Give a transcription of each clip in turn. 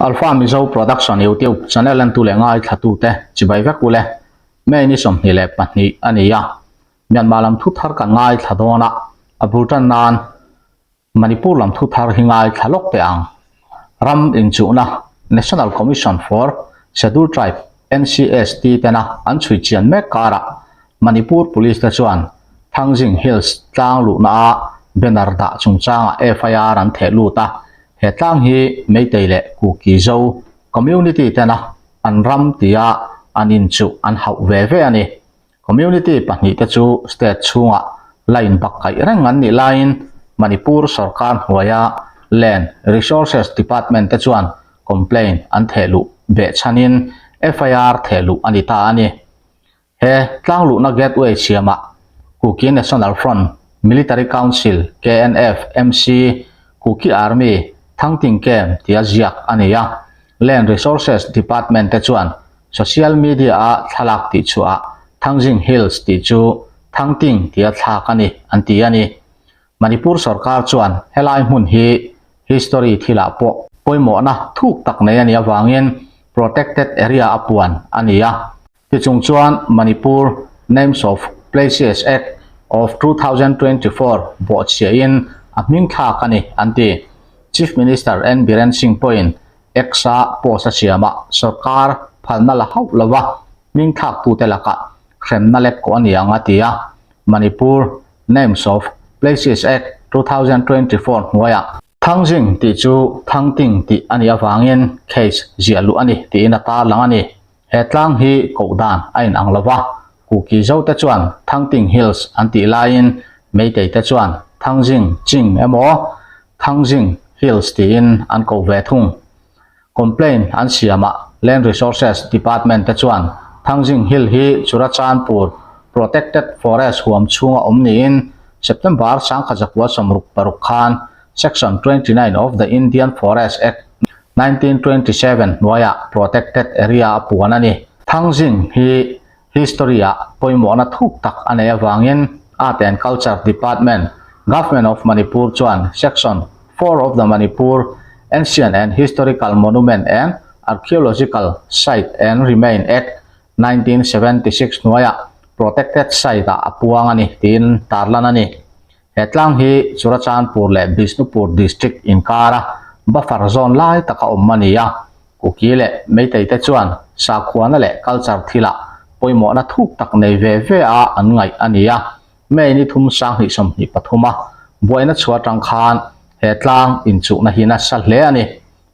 Alpha Mizo Production YouTube channel entu leh ngaithlatute chibai vek ule. May ni 22 a ni a, Myanmar lam thu thar kan ngaithla dawn a, a bul tan nan Manipur lam thu thar hi ngaithla lawk teh ang. Ram inchuhna National Commission for Scheduled Tribe, NCST, tena an chhui chian mek karah Manipur Police te chuan Thangjing Hills tlang luhna a banner dah chungchangah FIR an theh lut a, he tlang hi Meitei leh Kuki Zo community tena an ram tia an inchuh an hauh ve ve a ni. Community pahnihte chu state chhungah line bak kaih reng an nih laiin Manipur sorkar hnuaia Land Resources Department te chuan complaint an thehluh behchhanin FIR thehluh a ni ta a ni. He tlangluhna gateway siamah Kuki National Front, Military Council, KNF, MC, Kuki Army, Thangting Camp tia ziak a ni a. Land Resources Department te chuan Social media-a thlalak tihchhuahah Thangjing Hills tih chu Thangting tia thlak a ni an ti a ni. Manipur sorkar chuan helai hmun hi history thilah pawh pawimawhna thuk tak nei a nih avangin protected area a puan a ni a. Tichung chuan Manipur Names of Places Act of 2024 bawhchhiahin a hming thlak a ni an ti. Chief Minister N Biren Singh pawhin X-a post a siamah sorkar phalna la hauh lova hming thlaktute lakah hremna lek kawh a ni ang a ti a. Manipur Names of Places Act 2024 hnuaiah Thangjing tih chu Thangting tih a nih avangin case ziah luh a ni tiin a tarlang a ni. He tlang hi koh dan a inang lo va, Kuki Zote chuan Thangting Hills an tih laiin Meitei te chuan Thangjing Ching emaw Thangjing Hills tiin an ko ve thung. Complaint an siamah Land Resources Department te chuan Thangjing Hill hi Churachandpur Protected Forest huam chhunga awm niin September 1966 khan Section 29 of the Indian Forest Act 1927 hnuaiah Protected Area a puan a ni. Thangjing hi History-ah pawimawhna thuk tak a neih avangin Art and Culture Department, Government of Manipur chuan Section 4 of the Manipur Ancient and Historical Monument and Archaeological Site and Remain Act, 1976 hnuaiah Protected Site-ah a puang a ni tiin tarlan a ni. He tlang hi Churachandpur leh Bishnupur District inkara buffer zone lai taka awm a ni a. Kuki leh Meitei te chuan sakhuana leh culture thilah pawimawhna thuk tak nei ve ve a an ngaih a ni a. May ni thum 2023 a buaina chhuah atang khan he tlang inchuhna hi nasa hle a ni.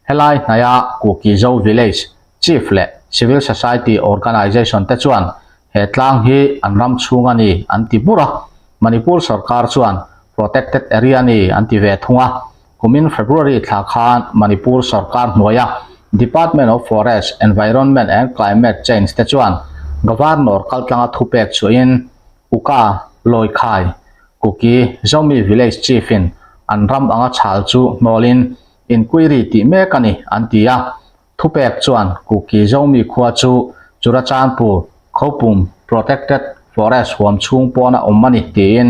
Helai hnaia Kuki Zo Village Chief leh Civil Society Organization te chuan he tlang hi an ram chhung a ni an ti bur a. Manipur sorkar chuan protected area a ni an ti ve thung a. Kumin February thla khan Manipur sorkar hnuaia Department of Forest, Environment and Climate Change te chuan Governor kaltlanga thupek chhuahin Uka Lawikhai, Kuki Zomi Village Chief in an ram anga chhal chu hnawlin inquiry tih mek a ni an ti a. Thupek chuan Kuki Zomi khua chu Churachandpur Khawpum Protected Forest huam chhung pawna awm a ni tiin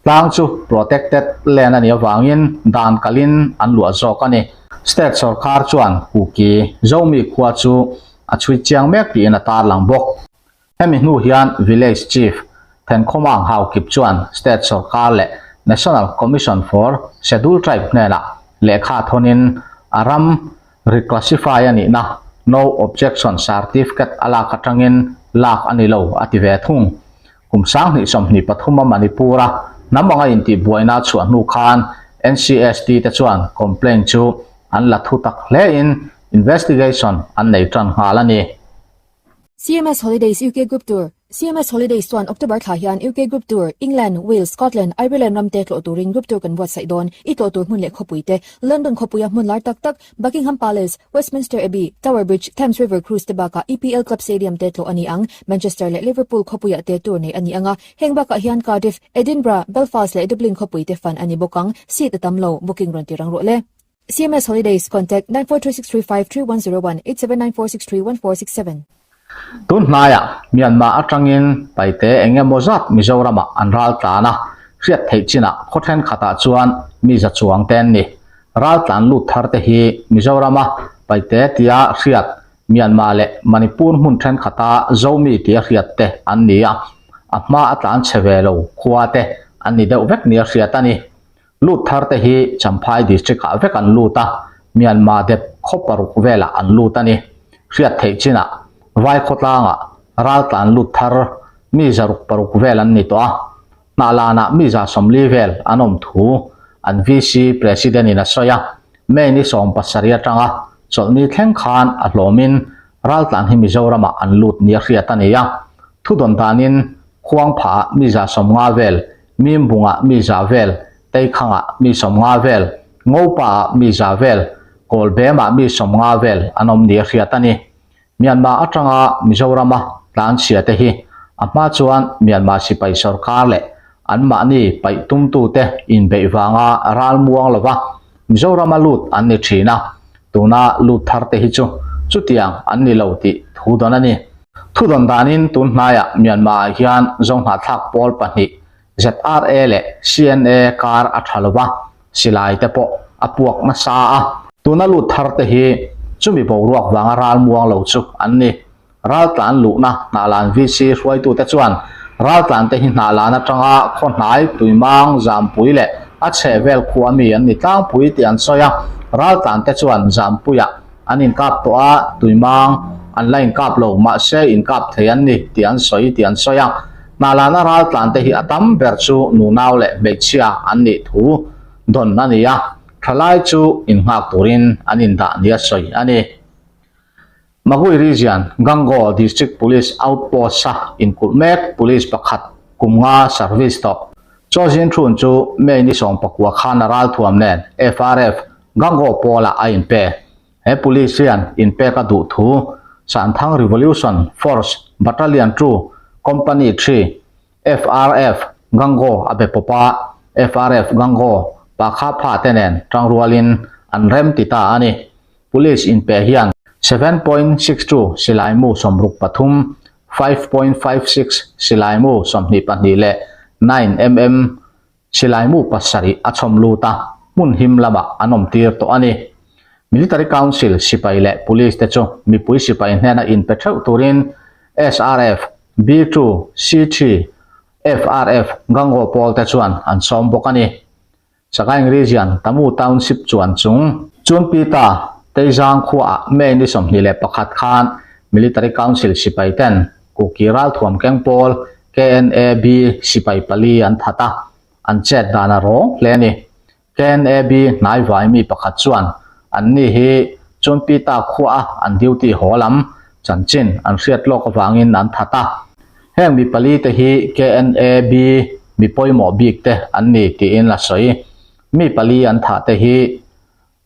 tlang chu protected land a nih avangin dan kalin an luah zawk a ni. State sorkar chuan Kuki Zomi khua chu a chhui chiang mek tiin a tarlang bawk. Hemi hnu hian Village Chief Thenkhawmang Haokip chuan State sorkar leh National Commission for Scheduled Tribe hnenah lehkha thawnin a ram reclassify a nihna No Objection Certificate a lak atangin lak a ni lo a ti ve thung. Kum 2023 a Manipur-a hnam anga intihbuaina a chhuah hnu khan NCST te chuan complaint chu an la thu tak hlein investigation an nei tan nghal a ni. CMS Holidays UK Group Tour, CMS Holidays chuan October thla hian UK Group Tour, England, Wales, Scotland, Ireland ram te tlawh turin group tour kan buatsaih dawn. I tlawh tur hmun leh khawpui te, London khawpuia hmun lar tak tak, Buckingham Palace, Westminster Abbey, Tower Bridge, Thames River Cruise te bakah EPL Club Stadium te tlawh a ni ang. Manchester leh Liverpool khawpuiah te tour neih a ni ang a, heng bakah hian Cardiff, Edinburgh, Belfast leh Dublin khawpui te fan a ni bawk ang. Seat a tam lo, booking rawn ti rang rawh le. CMS Holidays, Contact, 9436353101, 8794631467. Tun hnaiah Myanmar atangin paite eng emaw zat Mizoramah an ral tlan a, hriat theih chinah khaw thenkhatah chuan mi za chuang te an ni. Ral tlan lut thar te hi Mizorama Paite tia hriat Myanmar leh Manipur hmun thenkhat-a Zomi tia hriat te an ni a, a hma a tlan chhe ve lo khua te an ni deuh vek nia hriat a ni. Lut thar te hi Champhai District ah vek an lut a, Myanmar dep khaw paruk velah an lut a ni. Hriat theih chinah Vai khawtlangah raltlan lut thar mi 600 vel an ni tawh a, Hnahlanah mi 140 vel an awm thu an VC President in a sawi a, May ni 17 atanga chawlhni thleng khan a hlawmin raltlan hi Mizoramah an lut nia hriat a ni a, thudawn danin Khuangphah mi 50 vel, Mimbungah mi 100 vel, Teikhangah mi 50 vel, Ngopaah mi 100 vel, Kawlbemah mi 50 vel an awm nia hriat a ni. Myanmar atanga Mizorama tlanchhia te hi a hma chuan Myanmar sipai sorkar leh anmahni paih tumtute inbeih vanga ral muang lova Mizorama lut an ni thin a, tuna lut thar te hi chu chutiang an ni lo tih thu dawn a ni. Thu dawn danin tun hnaiah Myanmar ah hian Zohnahthlak pawl pahnih ZRA leh CNA kar a tha lova, silai te pawh a puak nasa a. Tuna lut thar te hi chumi boruak vanga ral muang lo chu an ni. Raltlan luhna Hnahlan VC hruaitute chuan raltlan te hi Hnahlan atanga Khawhnai, Tuimang, Zampui leh a chhehvel khua mi an ni tlangpui tih an sawi a. Raltlan te chuan Zampuiah an inkap tawh a, Tuimang an la inkap lo mahse inkap thei an ni tih an sawi tih an sawi a. Hnalana raltlan te hi a tam ber chu nunau leh hmeichhia an nih thu dawn a ni a, thalai chu innghak turin an indah nia sawi a ni. Magui Region, Gangaw District Police Outpost-a inkulh mek Police pakhat kum nga service tawh Chaw Zin Thun chu May ni 19 khan a ralthuam nen FRF Gangaw pawlah a inpe. He police hian inpek a duh thu Santhang Revolution Force Battalion 2 Company 3 FRF Gangaw a be pawp a, FRF Gangaw Pakha Pha te nen tangrualin an rem ti ta a ni. Police inpe hian 7.62 silaimu 63, 5.56 silaimu 22 leh 9mm Silaimu pasarih a chhawm lut a, hmun him lamah an awm tir tawh a ni. Military Council sipai leh Police te chu mipui sipai hnena inpe theuh turin SRF, B2, C3, FRF, Gangaw pawl te chuan an sawm bawk a ni. Sagaing Region, Tamu Township chuan chung Chunpita, Teizang khuaah May ni 21 khan Military Council sipai ten Kuki ralthuam keng pawl KNAB sipai pali an that a, an chet dan a rawng hle a ni. KNAB hnaivai mi pakhat chuan anni hi Chunpita khuaa an duty haw lam chanchin an hriat lawk avangin an that a. Heng mi pali te hi KNAB mi pawimawh bik te an ni tiin a sawi. Mi pali an thah te hi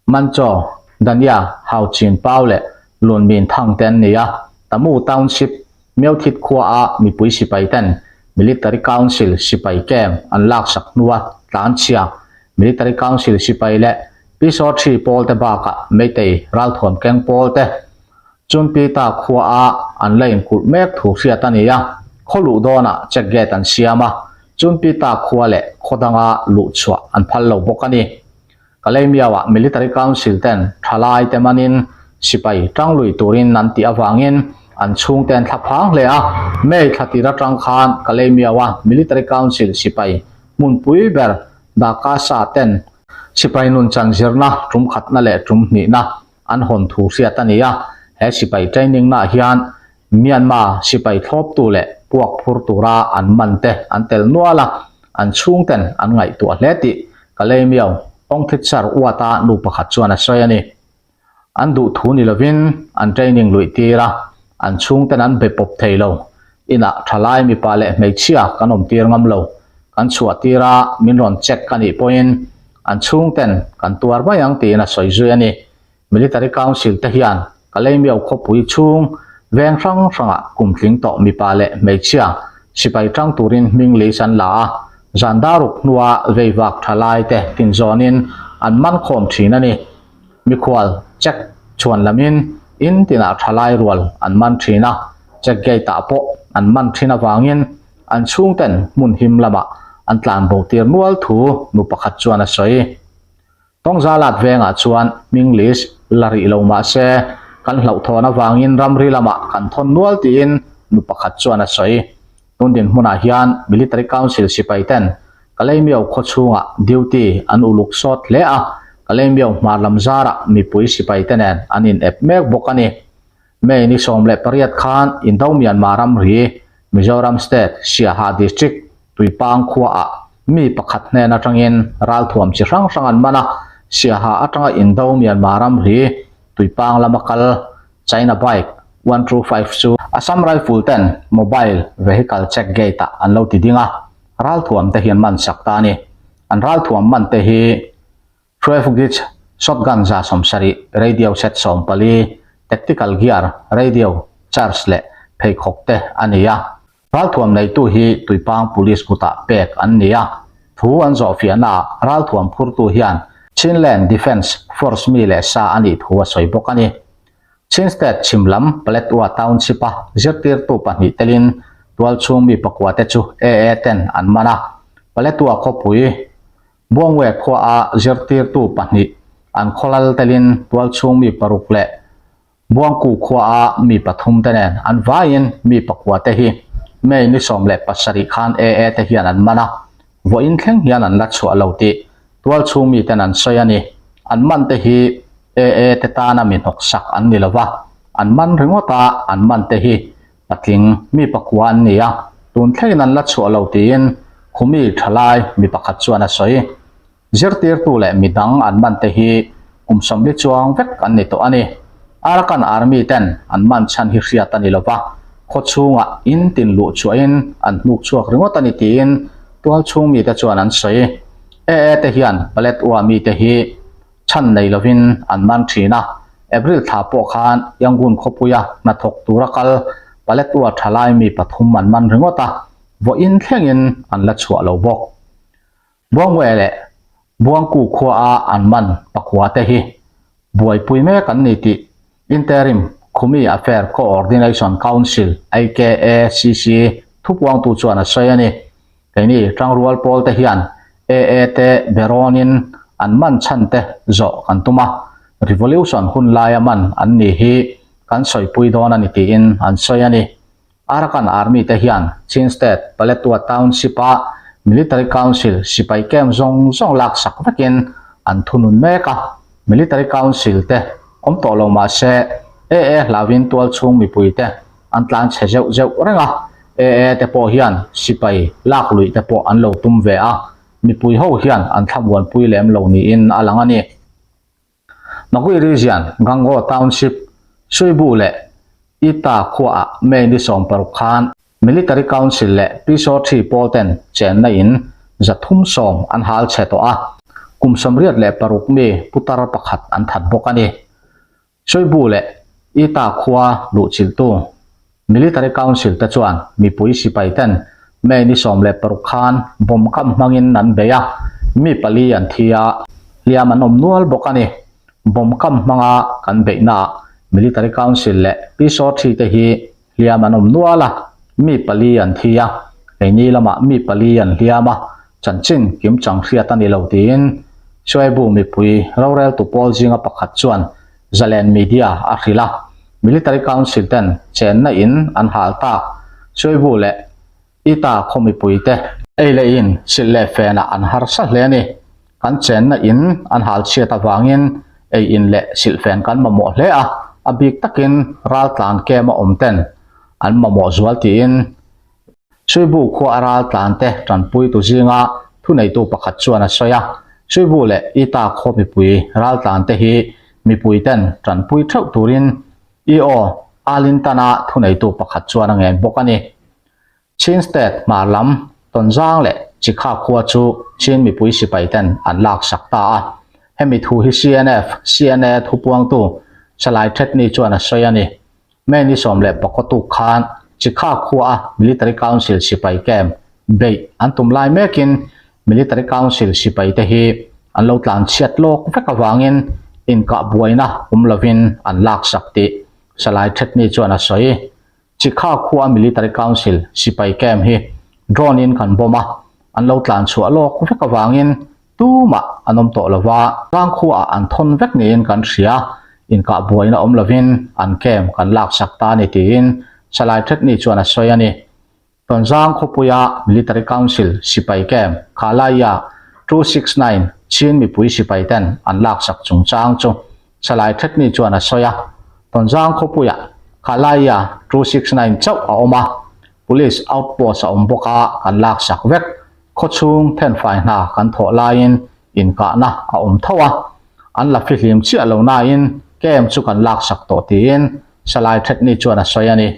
Manchaw, Dania, Hauchin Pau leh Lunmin Thang te an ni a, Tamu Township, Myothit khuaa mipui sipai ten Military Council sipai camp an laksak hnua tlanchhia Military Council sipai leh Pisawrthi pawl te bakah Meitei ralthuam keng pawl te Chunpita khuaa an la inkulh mek thu hriat a ni a, khaw luh dawnah check gate an siam a, Chunpita khua leh khaw danga luhchhuah an phal lo bawk a ni. Kalaymyo-ah Military Council ten thalai te manin sipai tanglui turin an tih avangin an chhungte an thla phang hle a. May thla tir atang khan Kalaymyo-a Military Council sipai hmunpui ber Dakasa ten sipai nunchan zirna tum khatna leh tum hnihna an hawn thu hriat a ni a. He sipai training nah hian Myanmar sipai thlawptu leh puak phur tura an man te an tel nual a, an chhungten an ngaihtuah hle tih Kalaymyo Ongthitsar Uata nu pakhat chuan a sawi a ni. An duh thu ni lovin an training luih tir a, an chhungten an be pawp thei lo. Inah thalai mipa leh hmeichhia kan awm tir ngam lo. Kan chhuah tir a, min rawn check a nih pawhin an chhungten kan tuar mai ang tiin a sawi zui a ni. Military Council te hian Kalaymyo khawpui chhung veng hrang hrangah kumtling tawh mipa leh hmeichhia sipai tang turin hming list an la a, zan daruk hnua veivak tha lai te tinzawnin an man khawm thin a ni. Mikhual check chhuan lamin in tinah tha lai rual an man thin a, check gate ah pawh an man thin avangin an chhungten hmun him lamah an tlanbo tir nual thu nu pakhat chuan a sawi. Tawngzalat vengah chuan hming list la rih lo mah se, kan hlauhthawn avangin ramri lamah kan thawn nual tiin nu pakhat chuan a sawi. Tun dinhmunah hian Military Council sipai ten Kalaymyo khaw chhungah duty an uluk sawt hle a, Kalaymyo hmar lam zarah mipui sipai te nen an in ep mek bawk a ni. May ni 18 khan Indo Myanmar ramri Mizoram State Siaha District Tuipang khuaah mi pakhat hnen atangin ralthuam chi hrang hrang an man a, Siaha atanga Indo Myanmar ramri Tuipang lama kal China bike 125 chu Assam Rifle ten mobile vehicle check gate ah an lo ti ding a, ralthuam te hi an man sak ta a ni. An ralthuam man te hi 12 gauge shotgun 170, radio set 14, tactical gear, radio, charge leh pheikhawk te a ni a. Ralthuam neitu hi Tuipang Police kutah pek an ni a. Thu an zawhfiahnaah ralthuam phurtu hian Chinland Defence Force mi leh sa a nih thu a sawi bawk a ni. Chin State chhim lam Paletwa Township-a zirtirtu pahnih telin tualchhung mi pakua te chu AA ten an man a. Paletwa khawpui Buangwe khuaah zirtirtu pahnih an khawlal telin tualchhung mi paruk leh Buangku khuaah mi pathum te nen an vaiin mi pakua te hi May ni 17 khan AA te hian an man a, vawiin thleng hian an la chhuah lo tih tualchhung mi ten an sawi a ni. An man te hi AA te tana mi hnawksak an ni lova, an man ringawt a, an man te hi Patling mi pakua an ni a, tun thlengin an la chhuah lo tiin Khumi thalai mi pakhat chuan a sawi. Zirtirtu leh mi dang an man te hi kum 40 chuang vek an ni tawh a ni. Arakan Army ten an man chhan hi hriat a ni lova, khaw chhungah in tin luh chhuahin an hnuk chhuak ringawt a ni tiin tual chhung mite chuan an sawi. AA te hian Paletwa mite hi chhan nei lovin an man thin a, April thla pawh khan Yangon khawpuia hnathawk tura kal Paletwa thalai mi pathum an man ringawt a, vawiin thlengin an la chhuah lo bawk. Buangwe leh Buangku khuaa an man pakua te hi buaipui mek an ni tih Interim Khumi Affair Coordination Council, IKACC, thupuangtu chuan a sawi a ni. Keini tangrual pawl te hian AA te berawnin an man chhan te zawh kan tum a, revolution hun laia man an ni hi kan sawipui dawn a ni tiin an sawi a ni. Arakan Army te hian Chin State Paletwa Township-a Military Council sipai camp zawng zawng laksak vekin an thunun mek a, Military Council te awm tawh lo mah se AA hlauin tualchhung mipui te an tlan chhe zeuh zeuh reng a, AA te pawh hian sipai lak luih te pawh an lo tum ve a, mipui ho hian an thlamuanpui lem lo niin a lang a ni. Magui Region, Gangaw Township, Suibu leh Ita khuaah May ni 16 khan Military Council leh Piso thi pawl ten chenna in 310 an hal chhe tawh a, kum 86 mi putar pakhat an that bawk a ni. Suibu leh Ita khua luhchilhtu Military Council te chuan mipui sipai ten May ni 16 khan bomb kam hmangin an bei a, mi pali an thi a, hliam an awm nual bawk a ni. Bomb kam hmanga kan beihnaah Military Council leh Piso thi te hi hliam an awm nual a, mi pali an thi a, keini lamah mi pali an hliam a, chanchin kimchang hriat a ni lo tiin Suaibu mipui roreltu pawl zinga pakhat chuan Zalen Media a hrilh a, Military Council ten chenna in an hal tak Suaibu leh Ita khaw mipui te ei leh in silh leh fenah an harsa hle a ni. Kan chenna in an hal chhiat avangin ei in leh silh fen kan mamawh hle a, a bik takin raltlan kem a awm ten an mamawh zual tiin Suibu khua a raltlan te tanpuitu zinga thuneitu pakhat chuan a sawi a. Suibu leh Ita khaw mipui raltlan te hi mipui ten tanpui theuh turin EO Alintana thuneitu pakhat chuan a ngen bawk a ni. Chin State hmar lam Tonzang leh Chikha khua chu Chin mipui sipai ten an lak sak ta a. Hemi thu hi CNF, CNA thupuangtu Salai Thetni chuan a sawi a ni. May ni 11 tuk khan Chikha khua a Military Council sipai camp beih an tum lai mekin Military Council sipai te hi an lo tlan chhiat lawk vek avangin inkah buaina awm lovin an lak sak tih Salai Thetni chuan a sawi. Chikha khua Military Council sipai camp hi drone in kan bomb a, an lo tlan chhuah lawk vek avangin Tumah an awm tawh lova, tlangkhuaah an thawn vek niin kan hria, inkah buaina awm lovin an camp kan laksak ta a ni tiin Salai Thetni chuan a sawi a ni. Tonzang khawpuia Military Council sipai camp Khalaiya 269 Chin mipui sipai ten an laksak chungchang chu Salai Thetni chuan a sawi a, Tonzang khawpuia Khalaiya 269 chauh a awm a, Police outpost a awm bawk a, kan laksak vek. Khawchhung thenfai hna kan thawh laiin inkahna a awm tho a, an la fihlim chiah lo nain camp chu kan laksak tawh tiin Salai Thetni chuan a sawi a ni.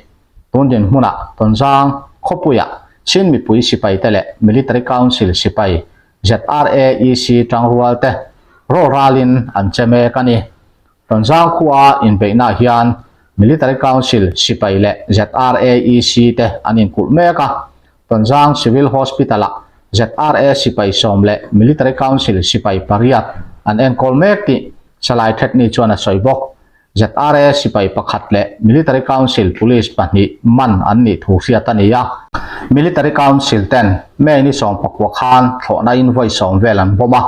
Tun dinhmunah Tonzang khawpuiah Chin mipui sipaite leh Military Council sipai ZRAEC tangrualte rawlralin an che mek a ni. Tonzang khua inbeihnaah hian Military Council sipai leh ZRAEC te an inkulh mek a, Tonzang Civil Hospital-ah ZRA sipai sawm leh Military Council sipai pariat an enkawl mek tih Salai Thetni chuan a sawi bawk. ZRA sipai pakhat leh Military Council Police pahnih man an nih thu hriat a ni a. Military Council ten May ni 19 khan thlawhna in vawi sawm vel an bawm a,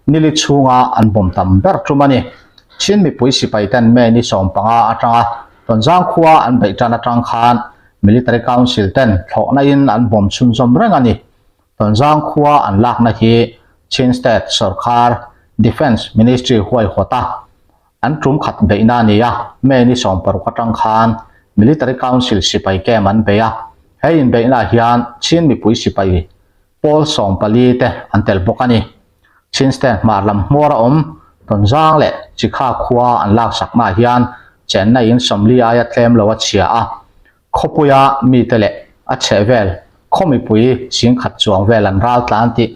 nili chhunga an bawm tam ber tum a ni. Chin mipui sipai ten May ni 15 atanga Tonzang khua an beih tan atang khan Military Council ten thlawhna in an bawm chhunzawm reng a ni. Tonzang khua an lakna hi Chin State sorkar Defence Ministry huaihawta An tum khat beihna a ni a, May ni 16 atang khan Military Council sipai camp an bei a, he inbeihnaah hian Chin mipui sipai pawl 14 te an tel bawk a ni. Chin State hmar lam hmuar a awm Tonzang leh Chikha khua an laksaknaah hian chenna in 40 aia tlem lo a chhia a, Khawpuia mite leh a chhehvel khaw mipui 10,000 chuang vel an ral tlan tih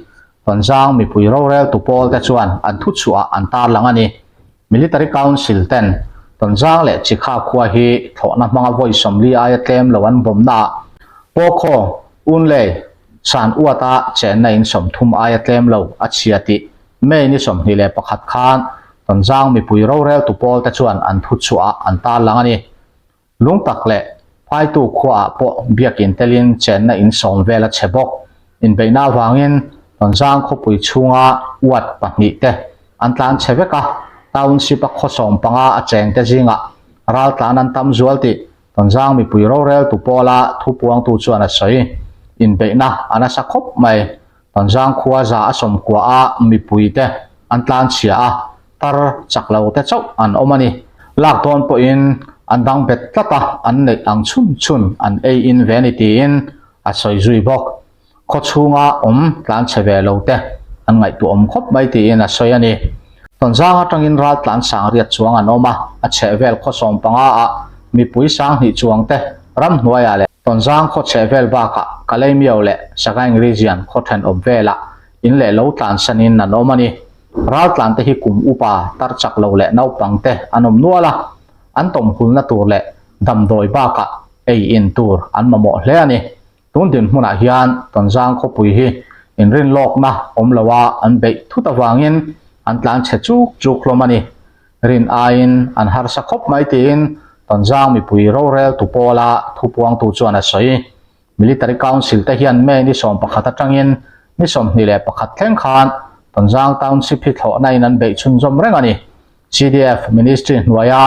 Tonzang mipui roreltu pawlte chuan an thuchhuah an tarlang a ni. Military Council ten Tonzang leh Chikha khua hi thlawhna hmanga vawi 40 aia tlem lo an bawmnaah Pawkhaw, Unlei, San Uata chenna in 30 aia tlem lo a chhia tih May ni 21 khan Tonzang mipui roreltu pawlte chuan an thuchhuah an tarlang a ni. Lung tak leh Phaitu khuaah pawh biakin telin chenna in sawm vel a chhe bawk. Inbeihna avangin Tonzang khawpui chhunga ward pahnih te an tlan chhe vek a, township a khaw sawm panga a chengte zingah ral tlan an tam zual tih Tonzang mipui roreltu pawla thupuangtu chuan a sawi. Inbeihna a nasa khawp mai. Tonzang khua za a sawm kua a mipui te an tlan chhia a, tar chak lo te chauh an awm a ni. Lak dawn pawhin an dang bet tlat a, an neih ang chhun chhun an ei in ve a ni tiin a sawi zui bawk. Khaw chhunga awm tlan chhe ve lo te an ngaihtuah awm khawp mai tiin a sawi a ni. Tonzang atangin ral tlan sang riat chuang an awm a, a chhehvel khaw 15 ah mipui 2000 chuang te ramhnuaiah leh Tonzang khaw chhehvel bakah Kalaymyo leh Sagaing Region khaw thenawm velah in leh lo tlansanin an awm a ni. Raltlan te hi kum upa tar chak lo leh naupang te an awm nual a, an tawmhulna tur leh damdawi bakah ei in tur an mamawh hle a ni. Tun dinhmunah hian Tonzang khawpui hi inrinlawkna awm loa an beih thut avangin an tlan chhe chuk chuk hlawm a ni. Rin aiin an harsa khawp mai tiin Tonzang mipui roreltu pawla thupuangtu chuan a sawi. Military Council te hian May ni 11 atangin ni 21 thleng khan Tonzang Township hi thlawhna in an beih chhunzawm reng a ni. CDF Ministry hnuaia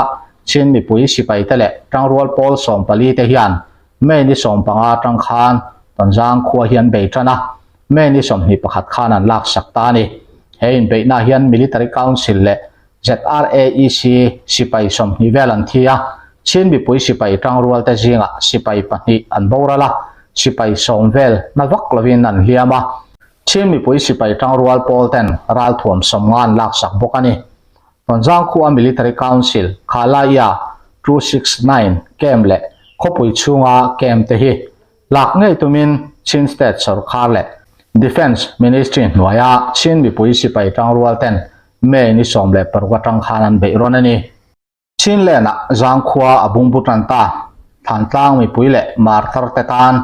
Chin mipui sipai te leh tangrual pawl 14 te hian May ni 15 atang khan Tonzang khua hi an bei tan a, May ni 21 khan an laksak ta a ni. He inbeihna hian Military Council leh ZRAEC sipai 20 vel an thi a, Chin mipui sipai tangrual te zingah sipai pahnih an boral a, sipai sawm vel na vak lovin an hliam a. Chin mipui sipai tangrual pawl ten ralthuam 50 an laksak bawk a ni. Tonzang khua Military Council Khalaiya 269 camp leh khawpui chhunga camp te hi lak ngei tumin Chin State sorkar leh Defence Ministry hnuaia Chin mipui sipai tangrual ten May ni 16 atang khan an beih rawn a ni. Chinland-ah zangkhua a bungbu tan ta. Thantlang mipui leh martar te tan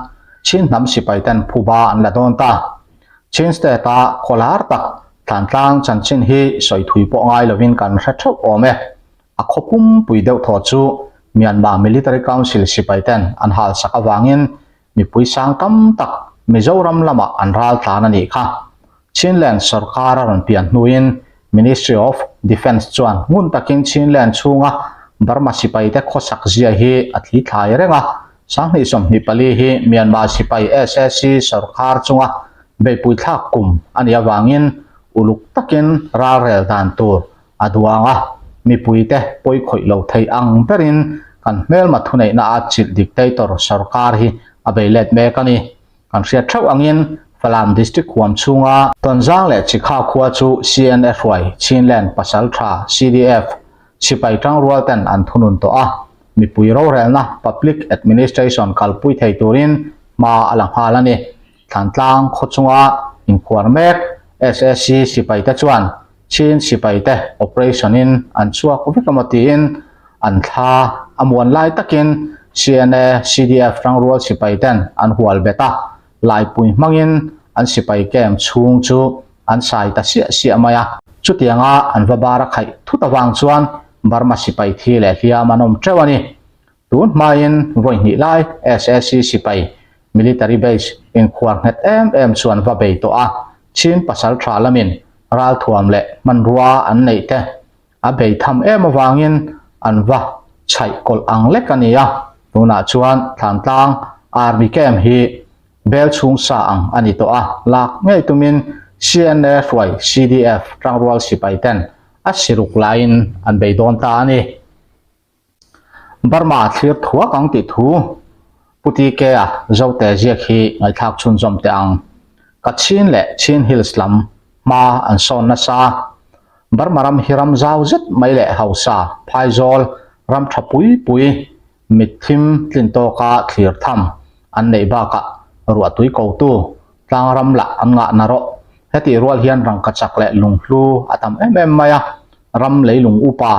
Chin hnam sipai ten phuba an la dawn ta. Chin State-a khawlar tak Thantlang chanchin hi sawi thui pawh ngai lovin kan hre theuh awm e. A khaw pumpui deuh thaw chu Myanmar Military Council sipai ten an halsak avangin mipui sang tam tak Mizoram lamah an ral tlan a nih kha. Chinland sorkar a rawn pian hnuin Ministry of Defence chuan ngun takin Chinland chhunga Burma sipaite khawsak zia hi a thli thlai reng a. 2024 hi Myanmar sipai sac sorkar chunga beihpui thlak kum a nih avangin uluk takin ralrel dan tur a duang a, mipuite pawi khawih lo thei ang berin kan hmelma thuneihna a chilh dictator sorkar hi a bei let mek a ni. Kan hriat theuh angin Falam District huam chhunga Tonzang leh Chikha khua chu CNA hruai Chinland Pasaltha, CDF, sipai tangrual ten an thunun tawh a, mipui rorelna, public administration, kalpui thei turin hma a la nghal a ni. Thlantlang khaw chunga inkhuar mek sac sipaite chuan Chin sipaite operation in an chhuak vek emaw tiin an thla a muan lai takin CNA, CDF rangrual sipaiten an hual bet a, laipui hmangin an sipai camp chhung chu an sai ta siah siah mai a. Chutianga an va bar a khaih thut avang chuan Burma sipai thi leh hliam an awm teuh a ni. Tun hmain vawi hnih lai sac sipai military base inkhuar nghet em em chuan va bei tawh a, Chin pasal tha lamin ralthuam leh hmanrua an neih te a bei tham em avangin an va chhaih kawlh ang lek a ni a, tunah chuan Thlantlang Army Camp hi bel chhung sa ang a ni tawh a, lak ngei tumin CNA hruai CDF tangrual sipai ten a siruk laiin an bei dawn ta a ni. Burma thlir thuak ang tih thu Pu TK a Zote ziak hi ngaihthlak chhunzawm teh ang. Kachin leh Chin Hills lam hma an sawn nasa. Burma ram hi ram zau zet mai leh hausa phaizawl ram tha pui pui mitthim tlin tawka thlir tham an neih bakah ruahtui kotu tlang ram lah an ngah na rawh. Hetih rual hian rangkachak leh lunghlu a tam em em mai a, ram leilung upa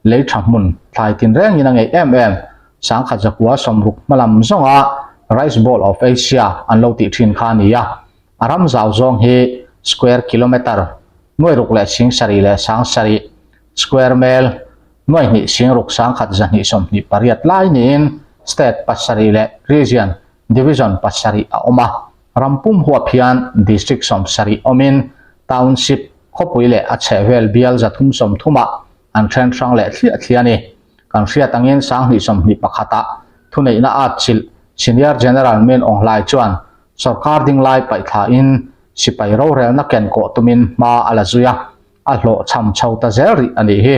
Lei tha hmun thlai tinrengin a ngeih em em. Sangkhat zakua sawmruk hmalam zawnga Rice Bowl of Asia an lo tih thin kha a ni a. A ram zau zawng hi square kilometre nuai ruk leh sing sarih leh sang sarih, square mel nuai hnih sing ruk sangkhat zahnih 28 lai niin state pasarih leh region division pasarih a awm a. Ram pum huap hian district 70 awmin township khawpui leh a chhehvel bial 330ah an then hrang leh thliah thliah a ni. Kan hriat angin 2021ah thuneihna at chilh Senior General Min Aung Hlaing chuan sorkar ding lai paihthlain sipai rorelna ken kawh tumin hma a la zui a, a hlawh cham chho ta zel rih a nih hi.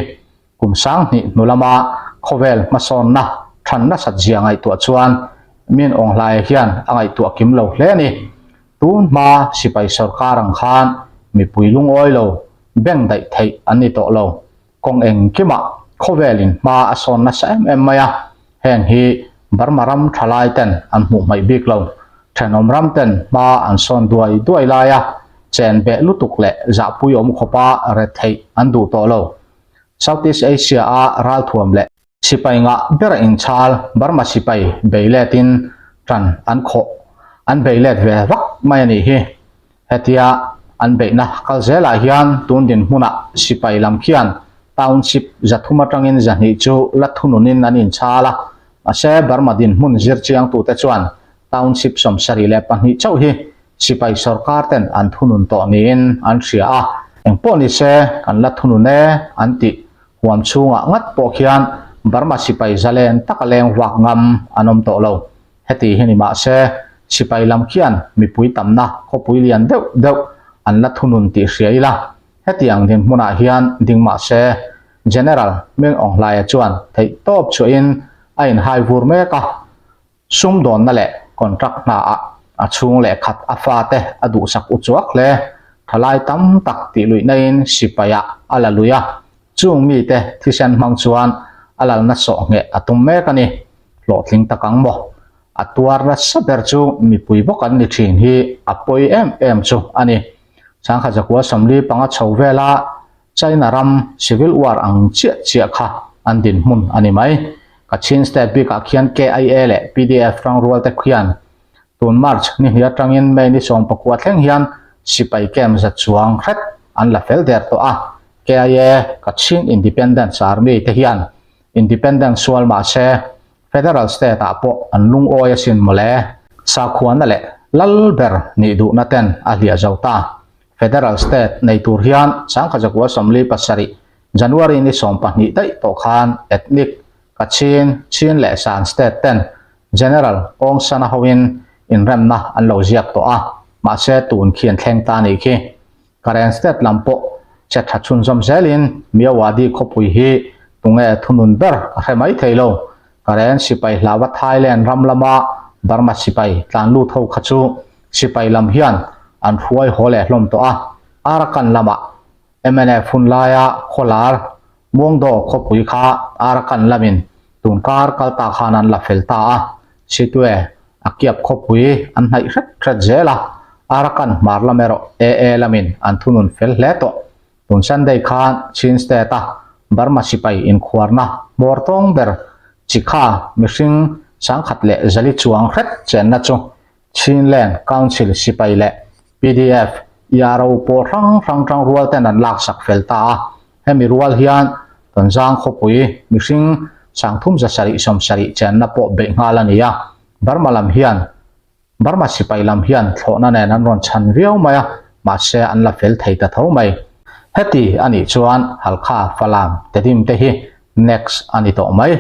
Kum 2000 hnu lama khawvel hmasawnna than nasat zia ngaihtuah chuan Min Aung Hlaing hian a ngaihtuah kim lo hle a ni. Tun hma sipai sorkar ang khan mipui lungawi lo beng daih theih an ni tawh lo. Kawng engkimah khawvelin hma a sawn nasa em em mai a, heng hi Burma ram thalai ten an hmuh hmaih bik lo. Thenawm ram ten hma an sawn duai duai lai a, chen beh lutuk leh zahpui awm khawpa ret theih an duh tawh lo. Southeast Asia a ralthuam leh Sipai ngah ber a inchhal Burma sipai bei letin tan an khawh an bei let ve vak mai a nih hi. Hetia an beihna kal zelah hian tun dinhmunah sipai lam khian township 300 atangin 200 chu la thununin an inchhal a, mahse Burma dinhmun zir chiangtute chuan township 72 chauh hi sipai sorkar ten an thunun tawh niin an hria a, engpawh nise kan la thunun e an tih Huam chhungah ngat pawh khian Burma sipai zalen taka leng vak ngam an awm tawh lo. Heti hi ni mah se, sipai lam khian mipui tamna khawpui lian deuh deuh an la thunun tih hria ila. Hetiang dinhmunah hian ding mah se, General Min Aung Hlaia chuan theihtawp chhuahin a inhai vur mek a. Sumdawnna leh contract hnaah a chhung leh khat a fate a duhsak u chuak hle. Thalai tam tak tih luihnain sipaiah a la lui a, chung mite thisen hmang chuan a lalna sawh ngheh a tum mek a ni. Hlawhtling tak ang maw? A tuar nasa ber chu mipui bawk an ni thin hi a pawi em em chu a ni. 1945 chho vela China ram civil war ang chiah chiah kha an dinhmun a ni mai. Kachin state bikah khian KIA leh PDF rangrual te khian tun March ni hnih atangin May ni 19 thleng hian sipai camp za chuang hret an la fel der tawh a. KIA, Kachin Independence Army, te hian independence sual mah se Federal state ah pawh an lungawi asin mawle. Sakhuana leh lal ber nih duhna ten a hliah zo ta. Federal State nei tur hian Sangkhajakua 47 January ni 12 daih tawh khan ethnic Kachin, Chin leh Shan State ten General Aung San-a hoin inremna an lo ziak tawh a, mahse tun khi an thleng ta nih khi. Karen State lam pawh che tha chhunzawm zelin Myawaddy khawpui hi tunge thunun ber ka hre mai thei lo. Karen sipai hlauva Thailand ram lama Burma sipai tlan lut ho kha chu sipai lam hian an hruai haw leh hlawm tawh a, Arakan lamah mnf hun laia khawlar Muangdaw khawpui kha Arakan lamin tunkar kal ta khan an la fel ta a, Situe a kiap khawpui an hnaih hret hret zel a, Arakan hmar lam erawh AA lamin an thunun fel hle tawh. Tun Sunday khan Chin State a Burma sipai inkhuarna hmawr tawng ber Chikha mihring sangkhat leh zali chuang hret chenna chu Chinland Council sipai leh pdf, ERO pawl hrang hrang tangrual ten an laksak fel ta a. Hemi rual hian Tonzang khawpui mihring sangthum zasarih sawmsarih chenna pawh beih nghal a ni a. Burma lam hian Burma sipai lam hian thlawhna nen an rawn chhan viau mai a, mahse an la fel thei ta tho mai. Heti a nih chuan Halkha Falam Tedim te hi next a ni tawh mai.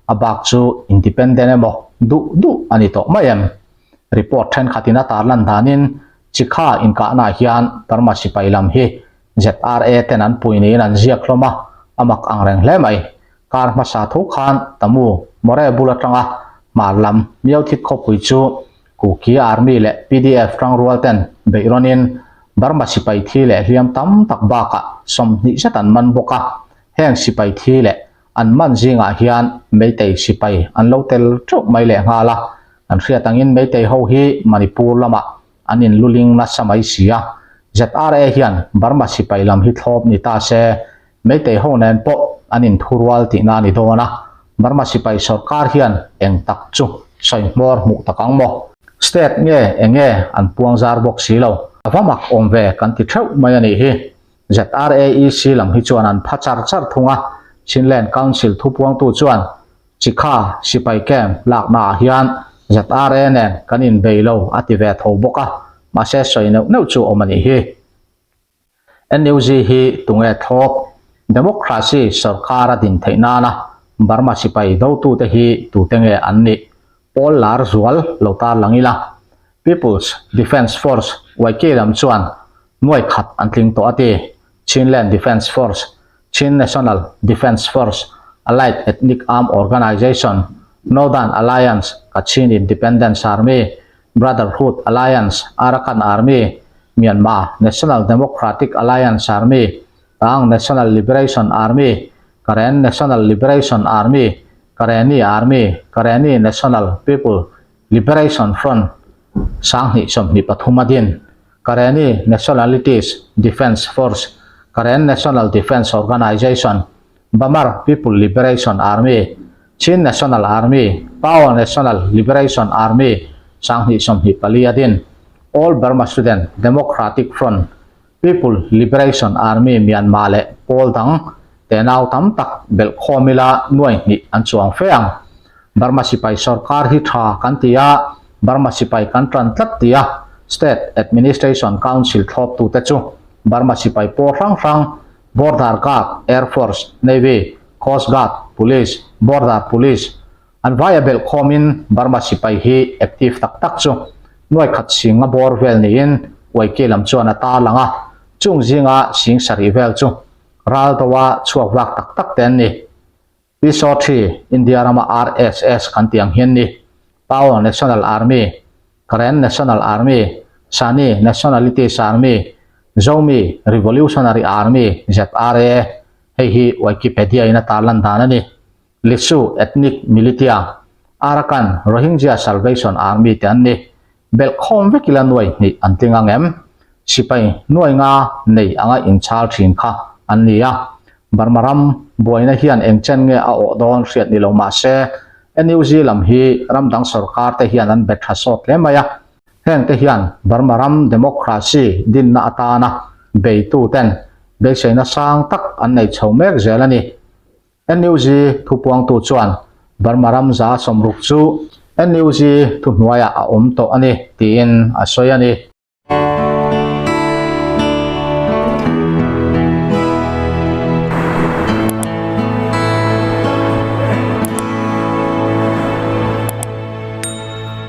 A bak chu independent emaw duh duh a ni tawh mai em? Report thenkhatin a tarlan danin Chikha inkahnaah hian Burma sipai lam hi ZRA ten an pui niin an ziak hlawm a, a mak ang reng hle mai. Kar hmasa tho khan Tamu More bul atanga hmar lam Myothit khawpui chu Kuki Army leh pdf tangrual ten beih rawnin Burma sipai thi leh hliam tam tak bakah 20 zet an man bawk a, heng sipai thi leh an man zingah hian Meitei sipai an lo tel teuh mai leh nghal a, kan hriat angin Meitei ho hi Manipur lamah an inluling nasa mai si a, ZRA hian Burma sipai lam hi thlawp ni ta se Meitei ho nen pawh an inthurual tihna a ni dawn a, Burma sipai sorkar hian eng tak chu sawi hmawr hmuh tak ang maw? State nge eng nge an puang zar bawk si lo. A va mak awm ve kan ti theuh mai a nih hi. ZRAEC lam hi chuan an pha char char thung a, Chinland Council thupuangtu chuan Chikha sipai camp laknaah hian ZRA nen kan inbei lo a ti ve tho bawk a, mahse sawi neuh neuh chu awm a nih hi. NUG hi tunge thlawp? Democracy sorkar a din theih nana Burma sipai dotute hi tute nge an nih? Pawl lar zual lo tar lang ila. People's Defence Force YK lam chuan nuai khat an tling tawh a ti. Chinland Defence Force, Chin National Defence Force, Allied Ethnic Armed Organization, Northern Alliance, Kachin Independence Army, Brotherhood Alliance, Arakan Army, Myanmar National Democratic Alliance Army, Ta'ang National Liberation Army, Karen National Liberation Army, Karenni Army, Karenni National People Liberation Front, 2023 a din, Karenni Nationalities Defence Force, Karen National Defence Organization, Bamar People Liberation Army, Chin National Army, Pao National Liberation Army, 2024 a din, All Burma Student Democratic Front, People Liberation Army Myanmar leh pawl dang tenau tam tak belh khawm ila nuai hnih an chuang fe ang. Burma sipai sorkar hi tha kan ti a, Burma sipai kan tan tlat ti a, State Administration Council thlawptute chu Burma sipai pawl hrang hrang, Border Guard, Air Force, Navy, Coast Guard, Police, Border Police, an vaia belh khawmin Burma sipai hi active tak tak chu nuai khat sing a bawr vel niin Uaike lam chuan a tarlang a, chung zinga sing sarih vel chu ral doa chhuak vak tak tak te an ni. Pi Sawthi, India rama RSS kan tih ang hian ni, Pao National Army, Karen National Army, Sani Nationalities Army, Zomi Revolutionary Army, ZRA, hei hi Wikipedia in a tarlan dan a ni. Lisu Ethnic Militia, Arakan Rohingya Salvation Army te an ni. Belh khawm vek ila nuai hnih an tling ang em? Sipai nuai nga nei anga inchhal thin kha an ni a. Burma ram buaina hian eng chen nge a awh dawn hriat ni lo mah se, NUG lam hi ram dang sorkar te hian an bet tha sawt hle mai a. Heng te hian Burma ram democracy dinna atana beitu ten beiseina sang tak an nei chho mek zel a ni. NUG thupuangtu chuan Burma ram za sawmruk chu NUG thuhnuaiah a awm tawh a ni tiin a sawi a ni.